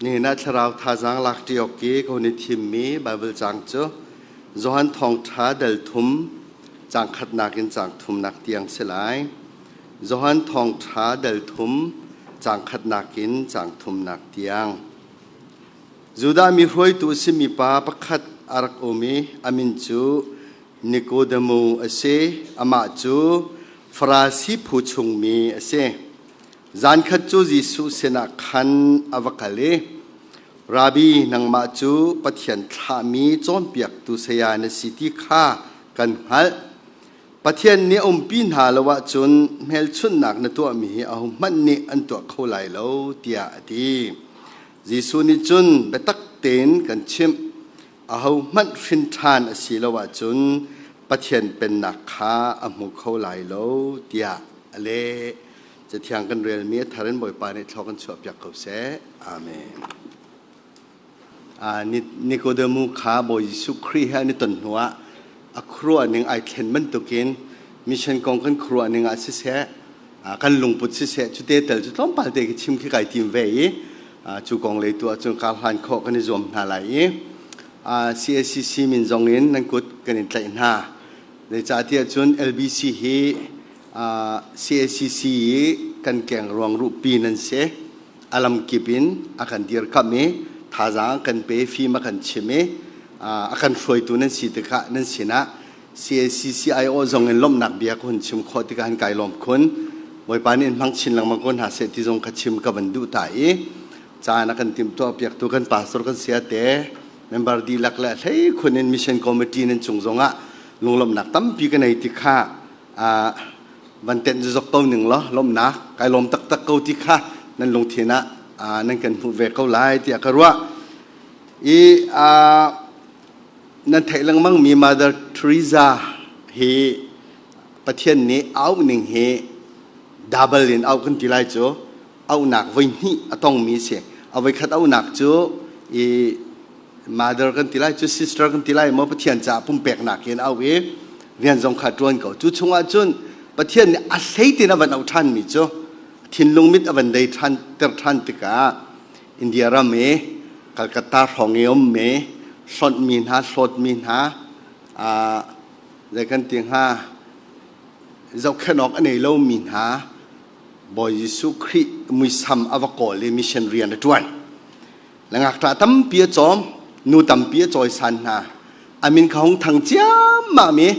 Nihin ah thlarau thazaang lak ṭi awk i ka hun i thimmi Baibal caang cu Johan Thawngṭha dal thum caang khatnak in caang thumnak tiang si lai. Johan Thawngṭha dal thum caang khatnak in caang thumnak tiang. Judah mi hruaitu a simi pa pakhat a rak um i a min cu Nikodemu a si. Amah cu Farasi phu chungmi a si. Zankhat cu Jesuh sinah khan a va kal i, Rabbi, nangmah cu Pathian thlahmi cawnpiaktu saya na si ti kha kan hngalh. Pathian nih a umpi hna lo ahcun hmelchunhnak na tuahmi hi ahohmanh nih an tuah kho lai lo, tiah a ti. Jesuh nih cun biatak tein kan chimh, ahohmanh hrin ṭhan a si lo ahcun Pathian Pennak kha a hmu kho lai lo, tiah a leh. Cathiang kan relmi a thar in Bawipa nih thlaw kan chuahpiak ko seh. Amen. Nikodemu kha Bawi Jesuh Khrih he an i ton hnuah a khuaruah ning ai thlen bantukin mission kong kan khuaruah ning ah siseh, kan lungput siseh, cute tel cu tlawmpal te khi chim khi kai tim ve i cu kong lei tu ahcun kar hlan khawh kan i zuam hna lai i CACC min zong in nan kut kan in tlaih hna. Zeicahtiah cun LBC hi CACC i kan keng ruang ruhpi nan si. A lamkip in a kan dirkamh i thazaang kan pe, fim a kan chim i a kan hruaitu nan si tikah nan sinah CACC aiawh zong in lawmhnak bia ka hun chim khawh tikah han kai lawm khun. Bawipa nih in hmang chin lengmang ko hna seh ti zong ka chim ka van duh ta i caan a kan timhtuah piaktu kan pastor kan sia te member dihlak le hlei khun in mission committee nan cung zongah lunglawmhnak tampi ka nei ti kha van tenh zok ko ning law lawmhnak kai lawm taktak ko ti kha nan lungthin ah nan kan hmuh ve ko lai tiah ka ruah i nan theih lengmang mi Mother Teresa hi Pathian nih auh ning hi double in auh kan ti lai cu auhnak voi hnih a tongmi si a voi khat auhnak cu i mother kan ti lai cu sister kan ti lai maw Pathian caah pumpeknak in auh i rian zong kha ṭuan ko cu chungah cun Pathian nih a hlei tein a van auh ṭhanmi cu thinlung mit a van dei ṭhan ter ṭhan tikah India ram i Calcutta hrawng i ummi hlonhmi hna hlawtmi hna zei kan ti hnga zohkhenh awk a nei lomi hna Bawi Jesuh Khrih muisam a va kawl i mission rian a ṭuan. Le ngakṭah tampi a cawm, nu tampi a cawisan hna. A min kha hung thang ciammam i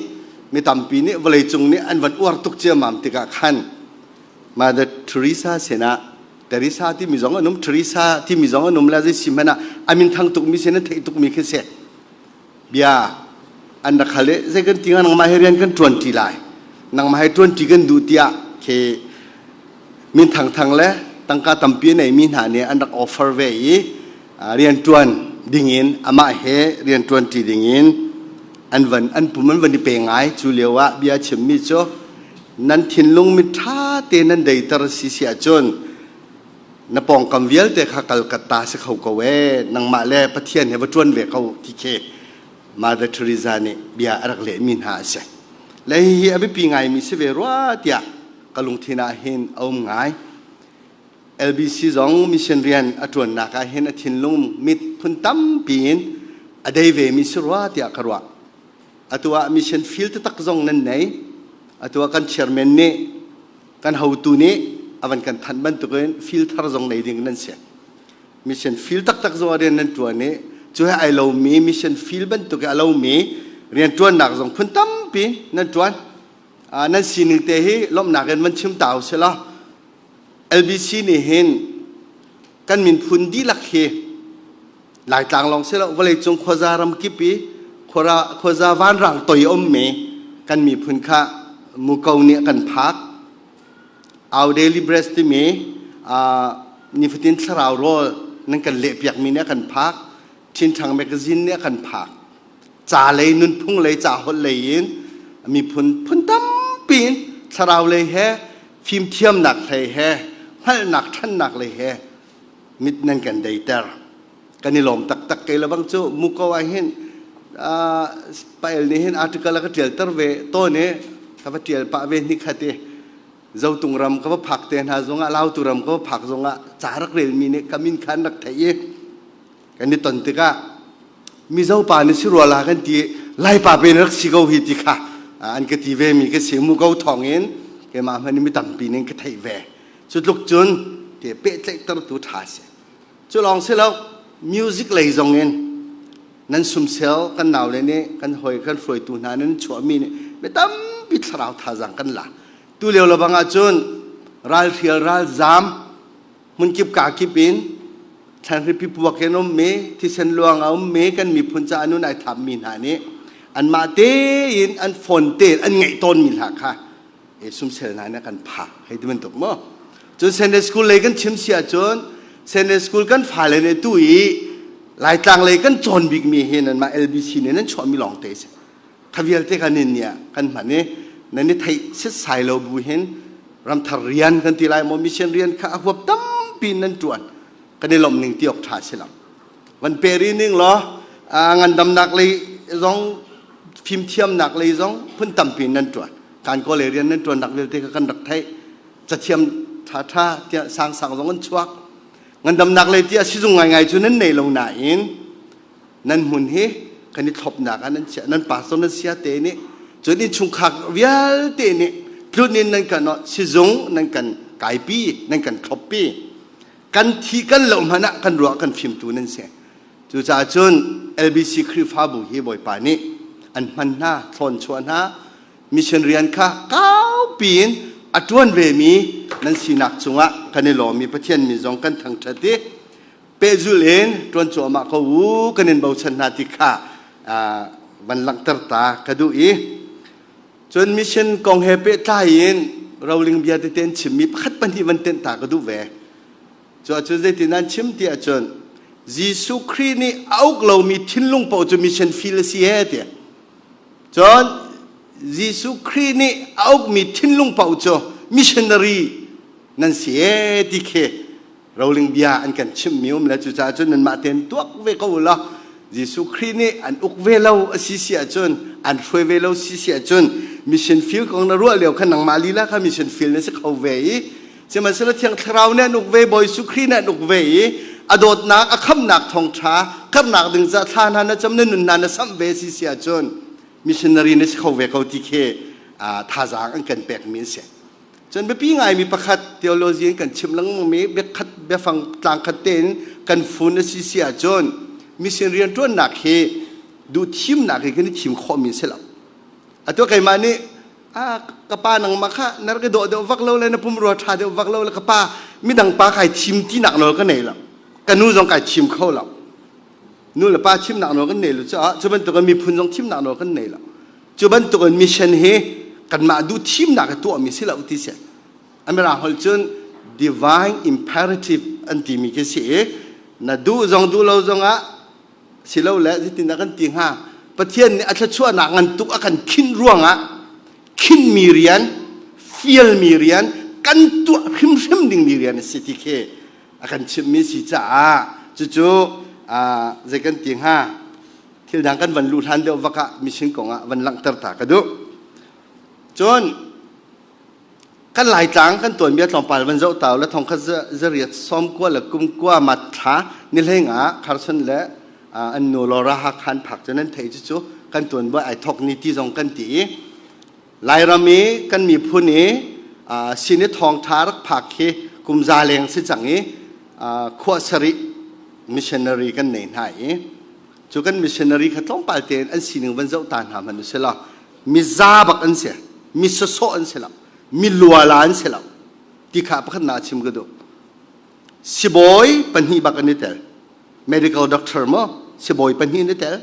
mi tampi nih vawleicung nih an van uar tuk ciammam tikah khan Mother Teresa sinah Teresa timi zong an um, Teresa timi zong an um le zei si hmanh ah a min thang tukmi sin an theih tukmi khi si. Bia an rak hal i zei kan ti hnga nangmah he rian kan ṭuan ṭi lai. Nangmah he ṭuan ṭi kan duh tiah khi min thangthang le tangka tampi a neimi hna nih an rak offer ve i rianṭuan dingin amah he rianṭuan ṭi dingin an van an pum an van i pe ngai. Cu lio ah bia chimmi cu nan thinlung mit ṭha te nan deiter si si ahcun na pawngkam vialte kha Calcutta si kho ko ee nangmah le Pathian he va ṭuan ve ko ti khi Mother Teresa nih bia a rak lehmi hna a si. Le hihi a biapi ngaimi si ve rua tiah ka lungthin ah hin a um ngai. LBC zong mission rian a ṭuannak ah hin a thinlung mit phun tampi in a dei vemi si rua tiah ka ruah. Atu ah mission field taktak zong nan nei. Atu ah kan chairman nih kan hotu nih a van kan thanh bantukin field thar zong nei ding nan si. Mission field taktak zong rian nan ṭuan i cu he ai lomi mission field bantuk i a lomi rian ṭuannak zong phun tampi nan ṭuan. Nan sining te hi lawmhnak in van chim ta u sih law LBC nih hin kan miphun dihlak hi Laitlang lawng si lo vawleicung khuaza ram kip i khuaza vanrang toi a ummi kan miphun kha muko nih a kan phak. Our Daily Bread timi nifatin thlarau rawl nan kan lehpiakmi nih a kan phak. Ṭhinṭhang magazine nih a kan phak. Ca lei nunphung lei ca holh lei in miphun phun tampi in thlarau lei he fimthiamnak lei he hngalhnak ṭhannak lei he mit nan kan deiter. Kan i lawm taktak. Kei lebang cu muko ah hin pael nih hin article a ka ṭialter ve tawn i ka va ṭial pah ve hnik khat i Zotung ram ka va phak te hna zongah Lautu ram ka va phak zongah ca rak relmi nih ka min kha an rak theih i. Kan i ton tikah Mizo pa na si rua la kan ti Laipa pe na rak si ko hi ti kha an ka ti ve mi ka si mu ko thawng in keimah hmanh mi tampi ning ka theih ve. Cu tluk cun te pehtlaihtertu ṭha si. Cu lawng si lo music lei zong in nan sumsel kan naule nih kan hawi kan hruaitu hna nan chuahmi nih mi tampi thlarau thazaang kan la. Tu lio le bang ahcun ralhrial ralzaam hmunkip kakip in thlanhripi puak in ummi thisen luang a ummi kan miphun ca nun ai thapmi hna nih anmah tein an phone te an ngaih tawnmi hla kha e sumsel hna nih kan phak hei ti bantuk maw. Cun Sunday school lei kan chim si ahcun Sunday school kan fale nih tu i Laitlang lei kan cawn bikmi hi nanmah LBC nih nan chuahmi lawng te si. Kha vialte kan in nih kan hman i nan i theih setsai lo bu hin ramthar rian kan ti lai maw, mission rian kha a huap tampi nan ṭuan. Kan i lawmh ning ti awk ṭha si lo. Van pe rih ning law ngandamnak lei zong, fimthiamnak lei zong phun tampi nan ṭuan. Kan kawl lei rian nan ṭuannak vialte kha kan rak theih. Cathiam ṭhaṭha tiah sangsang zong an chuak. Ngandamnak lei tiah sizung ngaingai cu nan nei lo nain nan hmun hi kan i thlopnak ah nan chiah. Nan pastor nan sia te nih, cun innchungkhar vialte nih tlun in nan kan sizung nan kan kaipi, nan kan thloppi. Kan thi kan lo hmanh ah kan ruah kan fimtu nan si. Cucaah cun LBC Khrihfabu hi Bawipa nih an hman hna, thlawn chuah hna, mission rian kha kaupi in a ṭuan vemi nan sinak cungah kan i lawm i Pathian min zong kan thangṭhat i pehzulh in ṭuan cuahmah ko u, kan in bochan hna ti kha van langhter ta ka duh i, cun mission kong he pehtlai in roling bia tete an chimmi pakhat pahnih van tenh ta ka duh ve. Cu ahcun zeitin an chim ti ahcun, Jesuh Khrih nih a uk lomi thinlung paoh cu mission field a si he ti. Cun Jesuh Khrih nih a ukmi thinlung paoh cu missionary nan si ee ti khi roling bia an kan chimhmi um le. Cucaah cun nanmah tein tuak ve ko u law, Jesuh Khrih nih an uk ve lo a si si ahcun, an hruai ve lo si si ahcun, mission field kong na ruah lio khan nangmah lila kha mission field na si kho ve i, sihmanhsehlaw Thiang Thlarau nih an uk ve, Bawi Jesuh Khrih nih an uk ve i a dawtnak, a khamhnak thawngṭha karhnak ding ca thla hna na cam, na nun hna na samh ve si si ahcun missionary na si kho ve ko ti khi thazaang an kan pekmi an si. Cun biapi ngaimi pakhat, theology in kan chim lengmangmi biakhat biafang tlangkhat tein kan fun a si si ahcun, mission rianṭuannak hi duh thimnak hi kan i thim khawhmi si lo. Atu keimah nih a ka pa, nangmah kha na rak i dawh deuh vak lo le na pumrua ṭha deuh vak lo le ka pa midang pa kai thim tinak nawl ka nei lo. Ka nu zong kai thim kho lo. Nu le pa thimnak nawl kan nei lo caah cu bantukin miphun zong thimnak nawl kan nei lo. Cu bantukin mission hi kanmah duh thimnak i tuahmi si lo ti si. Amirang holh cun divine imperative an timi khi si i, na duh zong duh lo zongah silole zeitindah kan ti hnga, Pathian nih a thluachuahnak ngan tuk a kan khinh ruangah khinhmi rian, fialmi rian, kan tuah hrimhrim dingmi rian a si ti khi a kan chimhmi si caah, cucu zei kan ti hnga, thil dang kan van luh hlan deuh vak ah mission kong ah van langhter ta ka duh. Cun kan Laitlang kan tuanbia tlawmpal van zoh tau le thongkhat 1890 le kum kua mat thla ni hleng ah Carson le an nu Laura Hakhan phak cu nan thei. Cu kan tuanbia ai thok ni ti zong kan ti i, Lairam i kan miphun i sin i thawngtha rak phak khi kum za leng si cang i, khua sarih missionary kan nei hna i, cu kan missionary kha tlawmpal tein an sining van zoh ta hna hmanh usih law, miza bak an si, mi sawsawh an si lo, mi luala an si lo ti kha pakhat na chim ka duh. Sibawi pahnih bak an i tel, medical doctor mo sibawi pahnih an i tel,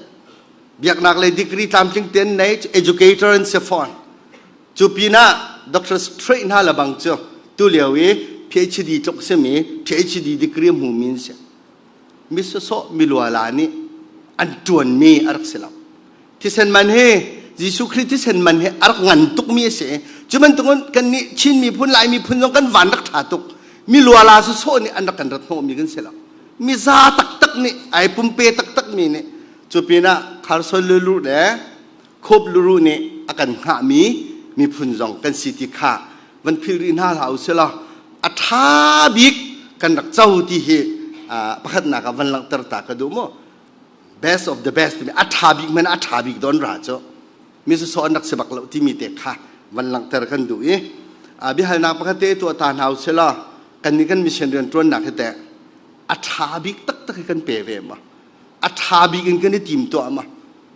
biaknak lei degree tlamtling ten nei, educator an si fawn. Cu pinah Dr. Straight hna le bang cu tu lio i PhD tluk simi PhD degree hmumi an si. Mi sawsawh, mi luala nih an ṭuanmi a rak si lo. Thisen man hi, Jesuh Khrih thisen man hi a rak ngan tukmi a si. Cu bantukin kannih Chin miphun, Lai miphun zong kan van rak ṭha tuk. Mi luala sawsawh nih an rak kan rat hnawhmi kan si lo. Mi za taktak nih, ai pumpe taktakmi nih, cu pinah Kharson lulu le Khup luru nih a kan hngahmi miphun zong kan si ti kha van philh rih hna hlah u sih law, a ṭha bik kan rak co ti hi. Pakhatnak ah van langhter ta ka duh mu. Best of the best timi a ṭha bik man a ṭha bik don ra cu mi sawsawh an rak si bak lo timi te kha van langhter kan duh i biahalnak pakhat te tuah ta hna usih law kan nih kan mission rian ṭuannak hi teh a ṭha bik taktak hi kan pe ve ma a ṭha bik in kan i tim tuah ma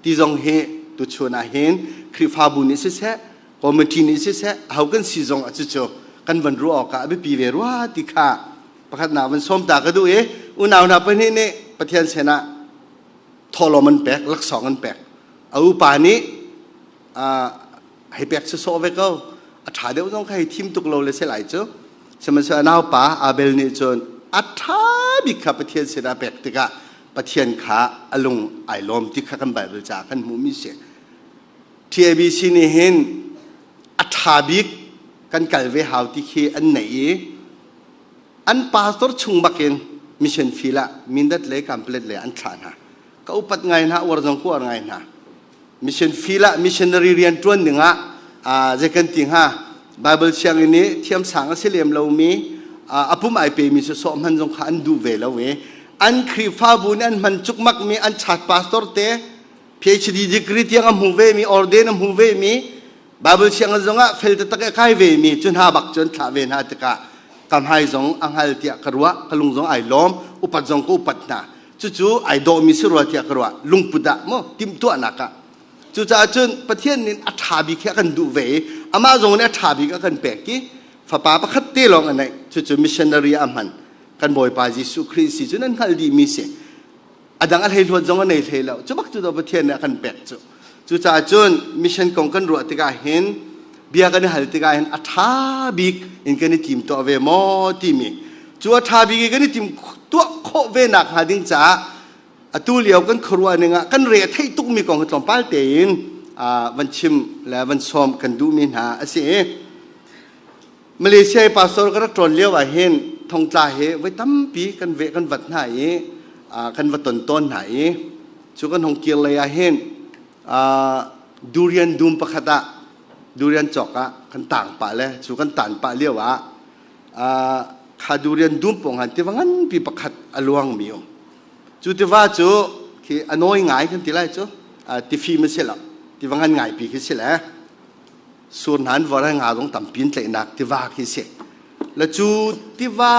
ti zong hi tuchun ah hin Khrihfabu nih siseh committee nih siseh aho kan si zong ah cucu kan van ruah awk ah a biapi ve rua ti kha pakhatnak van sawm ta ka duh i unau hna pahnih nih Pathian sinah thawhlawm an pek laksawng an pek a upa nih hei pek sawsawh ve ko a ṭha deuh zong kha hei thim tuk lo le si lai cu sihmanhsehlaw a naupa Abel nih cun a ṭha bik kha Pathian sinah pek tikah Pathian kha a lung ai lawm ti kha kan Bible ca kan hmuhmi si TABC nih hin a ṭha bik kan kal ve hau ti khi an neih i an pastor chung bakin mission field ah Mindat le Kanpalet le an thlah hna. Ka upat ngai hna, uar zong ka uar ngai hna. Mission field ah missionary rian ṭuan ding ah zei kan ti hnga Bible sianginn i thiamsang a si lem lomi a pum ai pemi cu sawh hman zong kha an duh ve lo i an Khrihfabu nih an hman cukmakmi an church pastor te PhD degree tiang a hmu vemi ordain a hmu vemi Bible sianginn zongah fel taktak i kai vemi cu hna bak cu an thlah ve hna tikah ka hmai zong a hngal tiah ka ruah ka lung zong ai lawm upat zong ka upat hna cucu ai dawhmi si rua tiah ka ruah lungput ah maw timhtuahnak ah cucaah cun Pathian nih a ṭha bik hi a kan duh ve i amah zong nih a ṭha bik a kan pek i fapa pakhat te lawng a neih cucu missionary ah a hman kan Bawipa Jesuh Khrih si cu nan hngalh dihmi si a dang a hleihluat zong a nei hlei lo cu bak cu do Pathian nih a kan pek cu cucaah cun mission kong kan ruah tikah hin bia kan i hal tikah hin a ṭha bik in kan i tim tuah ve maw timi cu a ṭha bik i kan i tim tuah khawh ve nak hnga ding caah atu lio kan khuaruah ning ah kan re a theih tukmi kong hi tlawmpal tein van chim le van sawm kan duhmi hna a si i Malaysia i pastor ka rak ṭawn lio ah hin thongtla hi voi tampi kan veh kan vat hna i kan va ton tawn hna i cu kan hong kir lei ah hin durian dum pakhat ah durian cawk ah kan tang pah le cu kan tan pah lio ah kha durian dum pawng han tiva nganpi pakhat a luangmi um cu tiva cu khi a nawi ngai kan ti lai cu tifim a si lo tiva ngan ngai pi khi si le sur hna an vor nga zong tampi in tlaihnak tiva khi si la cu tiva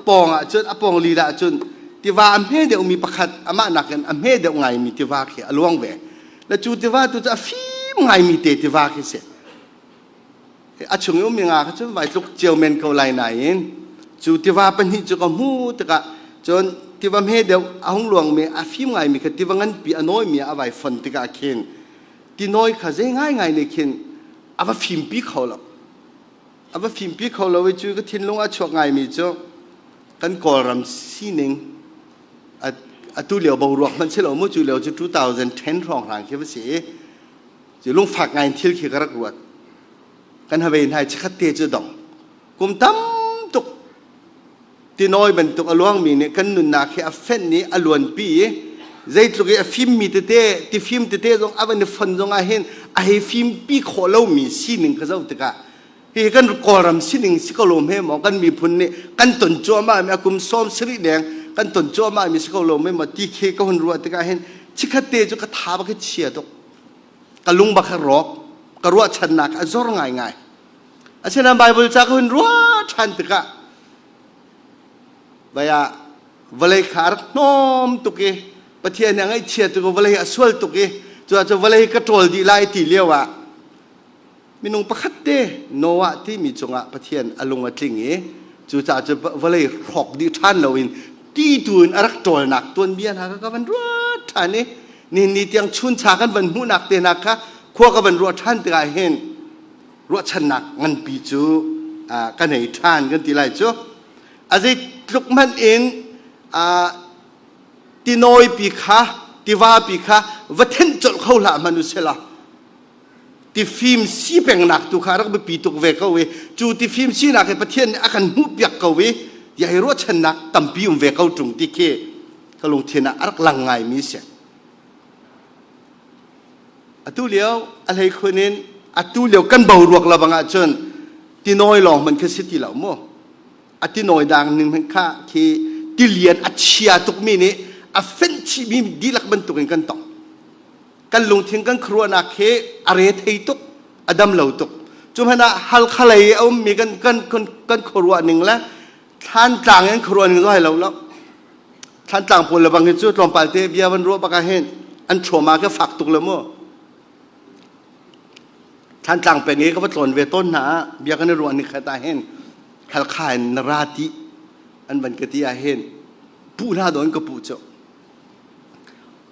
pawng ah cun a pawng lila ah cun tiva a hme deuhmi pakhat amah nakin a hme deuh ngaimi tiva khi a luang ve la cu tiva tu cu a fim ngaimi te tiva khi si a chung i ummi nga kha cun vai tluk cio men ko lai nain cu tiva pahnih cu ka hmu tikah cun tiva hme deuh a hung luangmi a fim ngaimi kha tiva nganpi a nawimi a vai fon tikah khin tinawi kha zei ngaingai nih khin a va fimpi kho lo a va fimpi kho lo i cu ka thinlung a chuak ngaimi cu kan kawlram sining atu lio boruak hmanh si lo mu cu lio cu 2010 hrawng hrang khi va si i cu lungfak ngai in thil khi ka rak ruat kan havei hnai chikhat te cu dong kum tam tuk Tinawi bantuk a luangmi nih kan nunnak hi a fenh i a luanpi i zeitluk i a fimmi tete tifim tete zong a van i fon zong ah hin a hei fimpi khawh lomi sining ka zoh tikah hihi kan Kawlram sining si ko lo hme maw kan miphun nih kan ton cuahmah mi a kum 70 deng kan ton cuahmah mi si ko lo hme maw ti khi ka hun ruah tikah hin chikhat te cu ka tha bak hi chia tuk ka lung bak rawk ka ruahchannak a zor ngaingai asinain Bible ca ka hun ruah ṭhan tikah Vai ah vawlei kha a rak hnawm tuk i Pathian nih a ngaihchia tuk i vawlei a sual tuk i cuah vawlei ka ṭawl dih lai ti lio ah minung pakhat te Noah timi cungah Pathian a lung a tling i cucaah cu vawlei hrawk dih ṭhan loin ti tu in a rak ṭawlnak tuanbia hna kha ka van ruat ṭhan i nihin ni tiang chuncha kan van hmuhnak te hna kha khua ka van ruah ṭhan tikah hin ruahchannak nganpi cu ka nei ṭhan kan ti lai cu a zeitluk hmanh in tinawi pi kha tiva pi kha va thenh colh kho hlah hmanh u sila tifim si pengnak tu kha rak biapi tuk ve ko i cu tifim sinak hi Pathian nih a kan hmuhpiak ko i tiah hi ruahchannak tampi um ve ko ṭung ti khi ka lungthin ah a rak lang ngaimi si. Atu lio a hleikhun in atu lio kan boruak la bang ahcun tinawi lawng hmanh khi si ti lo mu. A tinawi dang ning hmanh kha khi tilian a chia tukmi nih a fenh chihmi dihlak bantukin kan tong. Kan lungthin kan khuaruahnak hi a re thei tuk, a dam lo tuk. Cu hmanh ah Halkha lei a ummi kan kan kan kan khuaruah ning le Thlantlang in khuaruah ning zong hai lo lo. Thlantlang pawl le bang hi cu tlawmpal te bia van ruah bak ah hin an trauma khi fak tuk le mu. Thlantlang peng i ka va tlawn ve tawn hna ah bia kan i ruah ni khat ah hin Halkha in na ra ti an van ka ti ah hin puh hna dawn ka puh cu.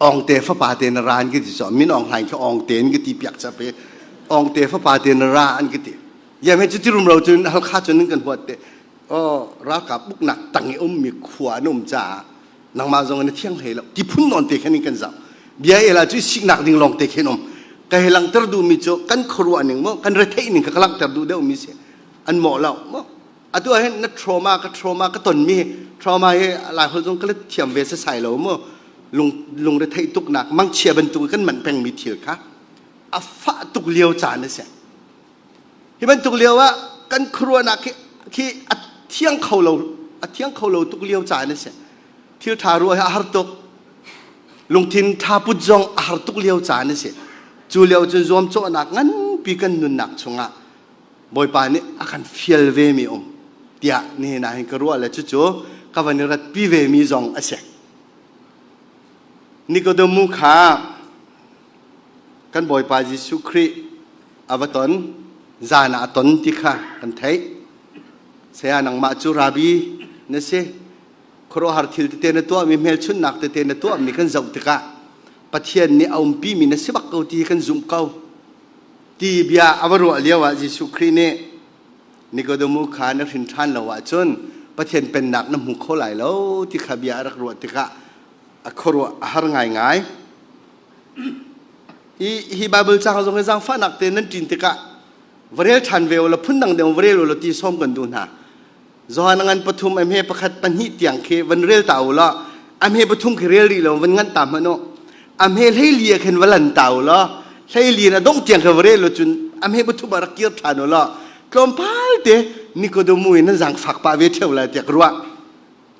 Ongte fapa te na ra an ka ti cu min Aung Hlaing khi Ongte in ka ti piak chap i Ongte fapa te na ra an ka ti. Ya me cu ti rumro cun Halkha cun an kan huat te. Oh ralkap uknak tang i ummi khua an um caah nangmah zong na thiang hlei lo ti phun nawn te khan in kan zoh bia ela cu siknak ding lawng te khin um ka he langhter duhmi cu kan khuaruah ning mo kan retheih ning kha ka langhter duh deuh mi si an mawh lo mo atu ah hin na trauma ka trauma ka ton mi trauma hi lai hol zong ka let thiam ve se sai lo mo lung lung retheih tuknak mangchia bantuk kan manh peng mi thil kha a fah tuk lio caan a si Hi bantuk lio ah kan khuaruahnak khi, khi a thiang kho lo a thiang kho lo tuk lio caan a si. Thil ṭha ruah hi a har tuk. Lungthin ṭha put zong a har tuk lio caan a si. Cu lio cun zuamcawhnak nganpi kan nunnak chungah Bawipa nih a kan fial ve mi um tiah nihin ah hin ka ruah le cucu ka van i ratpi ve mi zong a si. Nikodemu kha kan Bawipa Jesuh Khrih a va ton zan ah a ton ti kha kan theih saya nangmah cu rabi na si khuaruahhar thil tete na tuahmi hmelchunhnak tete na tuahmi kan zoh tikah Pathian nih a umpimi na si bak ko ti kan zumh ko ti bia a va ruah lio ah Jesuh Khrih nih Nikodemu kha na hrin ṭhan lo ahcun Pathian pennak na hmu kho lai lo ti kha bia a rak ruah tikah a khuaruah a har ngaingai. Hi, hi Bible caang zong hi zaangfahnak te nan ṭin tikah va rel ṭhan ve ulaw phundang deuh va rel ulaw ti sawm kan duh hna. Johan ngan pathum a hme pakhat pahnih tiang khi van rel ta ulaw a hme pathum khi rel rih lo van ngan ta hmanh u. A hme hleili ah khin va lan ta ulaw hleili in a dongh tiang kha va rel u cun a hme pathum ah rak kir ṭhan ulaw tlawmpal te Nikodemu in nan zaangfak pah ve ṭheo lai tiah ka ruah.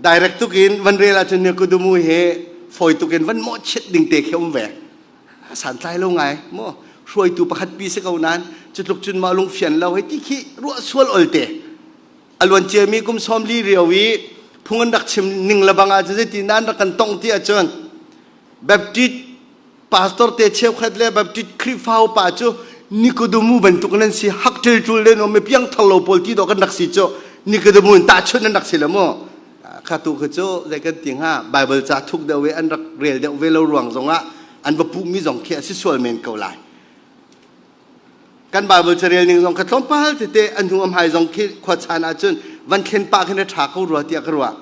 Direct tuk in van rel ahcun Nikodemu he fawi tuk in van mawhchiat ding te khi um ve. Santlai lo ngai maw hruaitu pakhat pi si ko nain cutluk cun mah lungfian lo hei ti khi ruah sual olte. A luan ciami kum 40 rio i phung an rak chim ning le bang ah zeitin an rak kan tong ti ahcun Baptist pastor te cheukhat le Baptist Khrihfa upa cu Nikodemu bantuk nan si hak ṭilṭul le nom piang thar lo pawl ti dawh kan rak si cu Nikodemu in tahchunh an rak si le mu kha tu kha cu zei kan ti hnga Bible ca thuk deuh i an rak rel deuh ve lo ruang zongah an va puhmi zong khi a si sual men ko lai kan Bible carel ning zong kha tlawmpal tete an hnu am hai zong khi khua chan ahcun van thlen pah khin a ṭha ko rua tiah ka ruah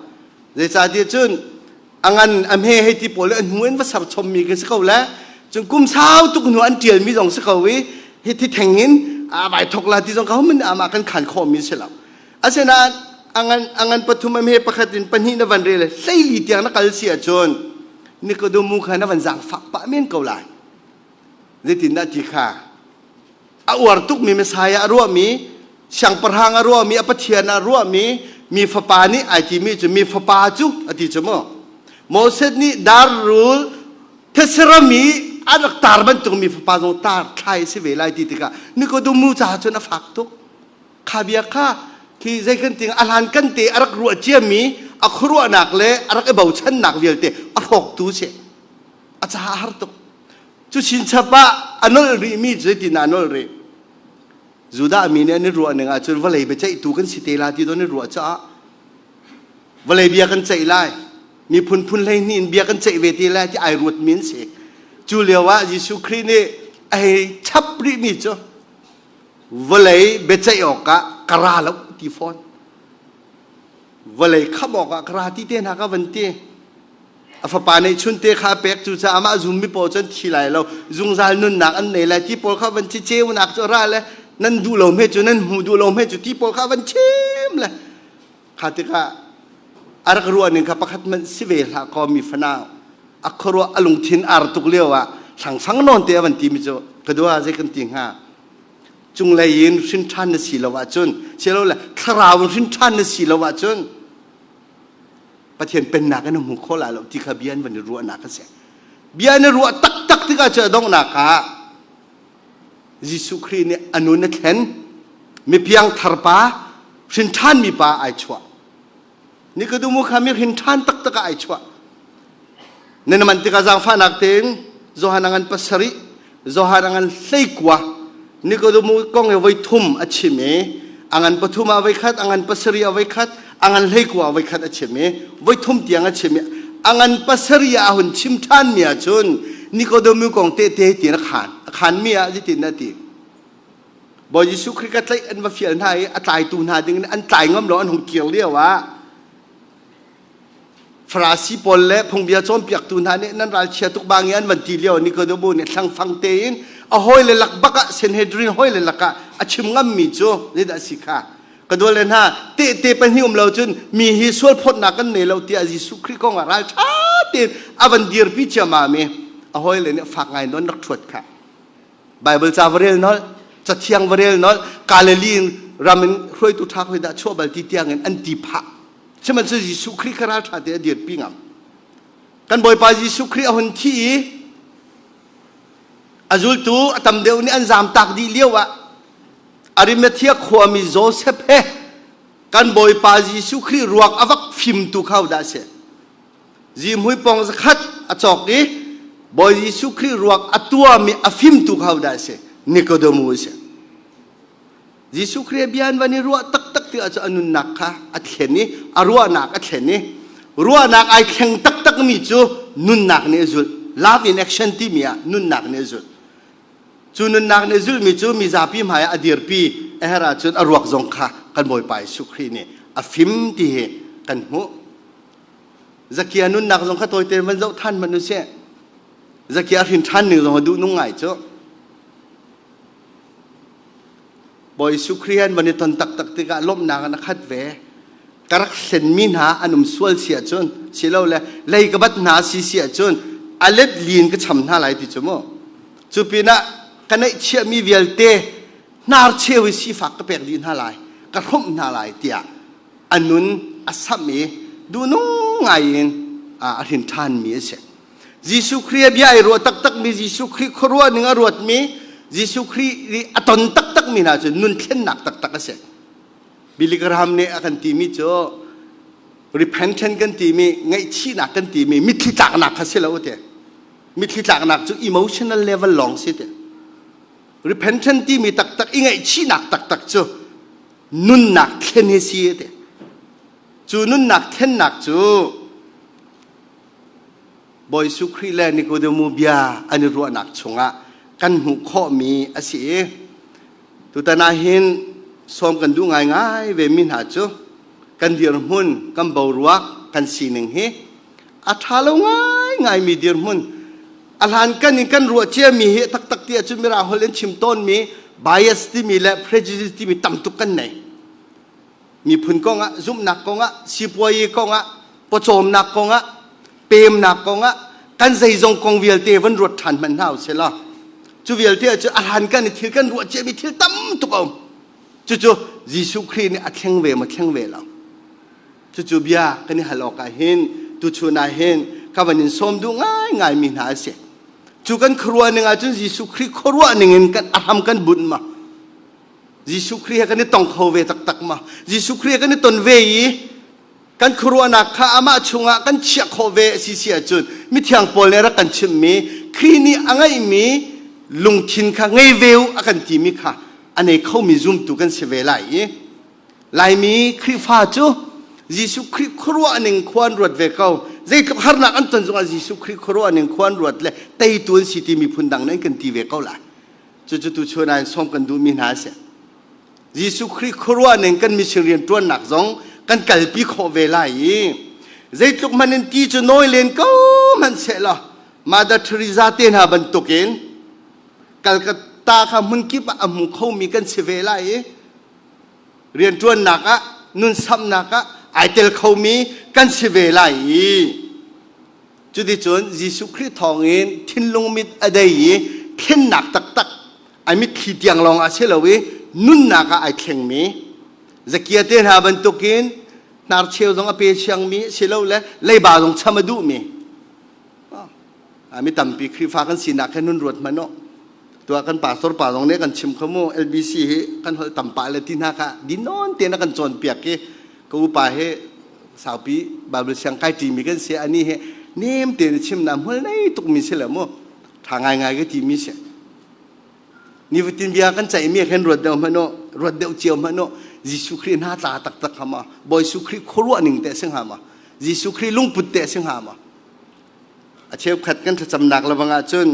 zeicahtiah cun a ngan a hme hei ti pawl a hnu in va ser chommi khi si ko le cun kum sau tuk hnu an ṭialmi zong si ko i hi thi theng in a vai thok la ti zong ka hum amah kan khan khawhmi si lo asinain a ngan a ngan pathum a hme pakhat in pahnih na van rel hleili tiang na kal si ahcun Nikodemu kha na van zaangfak pah men ko lai zeitindah ti kha a uar tukmi Messiah a ruahmi siangpahrang a ruahmi a Pathian a ruahmi mi fapa nih ai timi cu mi fapa cu a ti cu mu Moses nih dar rul thetse ram i a rak tar bantuk mi fapa zong tar thlai si ve lai ti tikah Nikodemu caah cun a fak tuk kha bia kha khi zei kan ting a hlan kan te a rak ruah ciami a khuaruahnak le a rak i bochannak vialte a hrawktu si a caah a har tuk Cu chinchap ah a nolh rihmi cu zeitin a nolh rih? Judah mi nih an i ruah ning ahcun vawlei biaceihtu kan si te la ti don i ruah caah vawlei bia kan ceih lai miphun phun 12 in bia kan ceih ve te lai ti ai ruat mi an si. Cu lio ah Jesuh Khrih nih a hei chap rihmi cu vawlei biaceih awkah ka ra lo ti fawn. Vawlei khamh awkah ka ra ti te hna ka van ti. A fapa neihchun te kha a pek cucaah amah zummi pawl cu an thi lai lo zungzal nunnak an nei lai ti pawl kha van ci ceunak cu ra le nan duh lo hme cu nan hmu duh lo hme cu ti pawl kha van chim le kha tikah a rak ruah ning kha pakhat hmanh si ve hlah kaw mi fanau a khuaruah a lungthin ar tuk lio ah hlangfang nawn te a van ti mi cu ka dua zei kan ti hnga cunglei in hrin ṭhan na si lo ahcun silole thlarau in hrin ṭhan na si lo ahcun. Pathian pennak in a hmu kho lai lo ti kha bia an van i ruahnak a si. Bia an i ruah taktak tikah cu a donghnak ah Jesuh Khrih nih a nun a thlen. Mipiang thar pa, hrin ṭhanmi pa ai chuah. Nikodemu kha mi hrin ṭhan taktak ah ai chuah. Nan man tikah zaangfahnak tein Johan a ngan pasarih, Johan a ngan hleikua, Nikodemu kong i voi thum a chim i a ngan pathum ah voi khat, a ngan pasarih ah voi khat, a ngan hleikua ah voi khat a chim i voi thum tiang a chim i a ngan pasarih ah a hun chim ṭhanmi ahcun Nikodemu kong tehte tiin a khaan. A khaanmi ah zeitin a ti? Bawi Jesuh Khrih ka tlaih an va fial hna i a tlaitu hna ding in an tlai ngam lo an hung kir lio ah Farasi pawl le phungbia cawnpiaktu hna nih nan ralchia tuk bangi an van ti lio Nikodemu nih thlangfang tein a hawile lak bak ah Sanhedrin hawile lakah a chim ngammi cu zeidah a si kha ka dual le hna tehte pahnih um lo cun mi hi sual phawtnak kan nei lo tiah Jesuh Khrih kong ah ralṭha tein a van dirpi ciammam i a hawile nih fak ngai nawn rak ṭhuat kha Bible ca va rel nolh cathiang va rel nolh Galilee ram in hruaitu ṭha khoi dah chuah bal ti tiang in an ti phah Sihmanhsehlaw Jesuh Khrih kha ralṭha te a dirpi ngam. Kan Bawipa Jesuh Khrih a hun thi i a zultu a tam deuh nih an zamtak dih lio ah Arimathea khuami Joseph he kan Bawipa Jesuh Khrih ruak a vak fimtu kha dah a si. Zihmui pong zakhat a cawk i Bawi Jesuh Khrih ruak a tuami a fimtu kha dah a si. Nikodemu a si. Jesuh Khrih bia an van i ruah taktak ti ahcun a nunnak kha a thlen i a ruahnak a thlen i ruahnak ai thleng taktakmi cu nunnak nih a zulh. Love in action timi ah nunnak nih a zulh. Cu nunnak nih a zulhmi cu mizapi hmai ah a dirpi a herh ahcun a ruak zong kha kan Bawipa Jesuh Khrih nih a fim ti hi kan hmuh. Zakia nunnak zong kha tawite van zoh than hmanh usih. Zakia a hrin ṭhan ning zong a duh nung ngai cu. Bawi Jesuh Khrih an van i ton taktak tikah lawmhnak in a khat ve. Ka rak hlenmi hna an um sual si ahcun, silole lei ka bat hna si si ahcun a let li in ka cham hna lai ti cu mu. Cu pinah ka neihchiahmi vialte hnarcheu i sifak ka pek dih hna lai, ka hrawmh hna lai tiah a nun a samh i duhnung ngai in a hrin ṭhanmi a si. Jesuh Khrih a bia ai ruah taktakmi Jesuh Khrih khuaruah ning a ruatmi Jesuh Khrih nih a ton taktakmi hna cu nun thlennak taktak a si. Billy Graham nih a kan timi cu repentance kan timi ngaihchihnak kan timi mitthli tlaknak kha si lo te. Mitthli tlaknak cu emotional level lawng si te. Repentance timi taktak i ngaihchihnak taktak cu nunnak thlen hi si te. Cu nunnak thlennak cu Bawi Jesuh Khrih le Nikodemu bia an i ruahnak chungah kan hmuh khawhmi a si i tutan ah hin sawm kan duh ngaingai ve mi hna cu kan dirhmun kan boruak kan sining hi a ṭha lo ngaingaimi dirhmun a hlankan in kan ruah ciami hi taktak ti ahcun mirang holh in chim tawnmi bias timi le prejudice timi tam tuk kan nei miphun kongah zumhnak kongah sipuayi kongah pawcawmnak kongah pemnak kongah kan zeizong kong vialte van ruat ṭhan hmanh hna usih law cu vialte cu a hlankan i thil kan ruah ciami thil tam tuk a um cucu Jesuh Khrih nih a thleng ve maw thleng ve lo cucu bia kan i hal awk ah hin tuchun ah hin ka van in sawm duh ngaingai mi hna a si cu kan khuaruah ning ahcun Jesuh Khrih khuaruah ning in kan a hram kan bunh ma Jesuh Khrih he kan i tong kho ve taktak ma Jesuh Khrih he kan i ton ve i kan khuaruahnak kha amah chungah kan chiah khawh ve a si si ahcun mithiang Paul nih a rak kan chimhmi Khrih nih a ngeihmi lungthin kha ngei ve u a kan timi kha a nei khomi zumtu kan si ve lai i Laimi Khrihfa cu Jesuh Khrih khuaruah ning khua an ruat ve ko zeitluk harnak an ton zongah Jesuh Khrih khuaruah ning khua an ruat le teitu an si ti miphun dang nih an kan ti ve ko lai cucu tu chun ah sawm kan duhmi hna a si Jesuh Khrih khuaruah ning kan mission rian ṭuannak zong kan kalpi khawh ve lai i zeitluk hmanh in ti cu nawi len ko hmanh seh law Mother Teresa te hna bantukin Calcutta kha hmun kip ah a hmu khomi kan si ve lai i rianṭuannak ah nun samhnak ah ai tel khomi kan si ve lai i Cuticun Jesuh Khrih thawngin thinlung mit a dei i thlennak taktak a mitthli tiang lawng ah si lo i nunnak ah ai thlengmi Zakia te hna bantukin Hnarcheu zong a pe siangmi silole leiba zong cham a duhmi. Mi tampi Khrihfa kan sinak he nun ruat hmanh u. Tuah kan pastor pa zong nih kan chim kho mu LBC hi kan holh tam pah le ti hna kha dinawn tein a kan cawnpiak i ka upa he saupi Bible siang kai ṭimi kan si ani he nem tein chim na hmul nei tukmi si le mu ṭha ngaingai ka timi si. Nifatin bia kan ceihmi khin ruat deuh hmanh u, ruat deuh cio hmanh u. Jesuh Khrih hna tla taktak hnga maw? Bawi Jesuh Khrih khuaruah ning te a si hnga maw? Jesuh Khrih lungput te a si hnga maw? A cheukhat kan thlacamnak lebang ahcun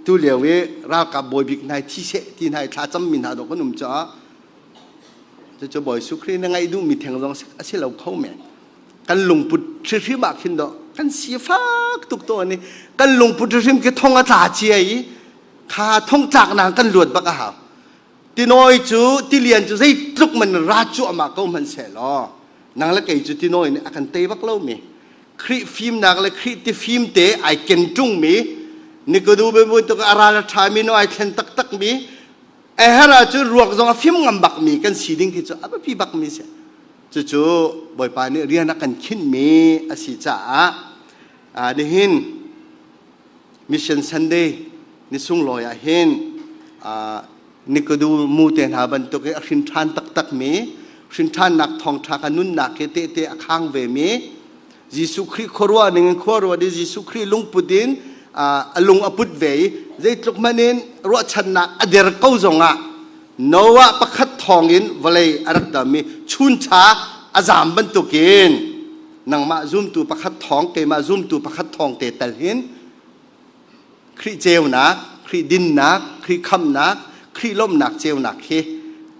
tu lio i ralkap bawi bik hna i thi seh ti hna i thlacammi hna dawh kan um caah cucu Bawi Jesuh Khrih na ngaih duhmi theng zong a si lo kho men. Kan lungput hrihrim ah khin dawh kan sifak tuk tawn i kan lungput hrihrim khi thong a tla cia i kha thongtlaknak kan luat bak a hau. Tinawi cu tilian cu zeitluk man ra cuahmah ko hmanh seh law nang le kei cu tinawi nih a kan tei bak lomi Khrih fimnak le Khrih tifim te ai ken ṭungmi Nikodemu tuk a ral a ṭhami no ai thlen taktakmi a her ahcun ruak zong a fim ngam bakmi kan si ding khi cu a biapi bakmi si. Cucu Bawipa nih rian a kan khinhmi a si caah nihin Mission Sunday ni sunglawi ah hin Nikodemu te hna bantuk i a hrin ṭhan taktakmi hrinṭhannak thawngṭha kha nunnak he tehte a khang vemi Jesuh Khrih khuaruah ning in khua ruat i Jesuh Khrih lungput in a lung a put ve i zeitluk hmanh in ruahchannak a der ko zongah Noah pakhat thawngin vawlei a rak dammi chuncha a zaam bantukin nangmah zumtu pakhat thawng keimah zumtu pakhat thawng te tal hin Khrih ceunak, Khrih dinnak, Khrih khamhnak, Khrih lawmhnak ceunak hi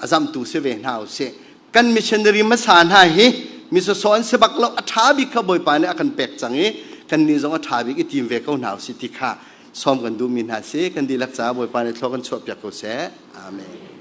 a zamtu si ve hna usih. Kan missionary hmasa hna hi mi sawsawh an si bak lo, a ṭha bik kha Bawipa nih a kan pek cang i kannih zong a ṭha bik i tim ve ko hna usih ti kha sawm kan duhmi hna si. Kan dihlak caah Bawipa nih thlua kan chuahpiak ko seh. Amen.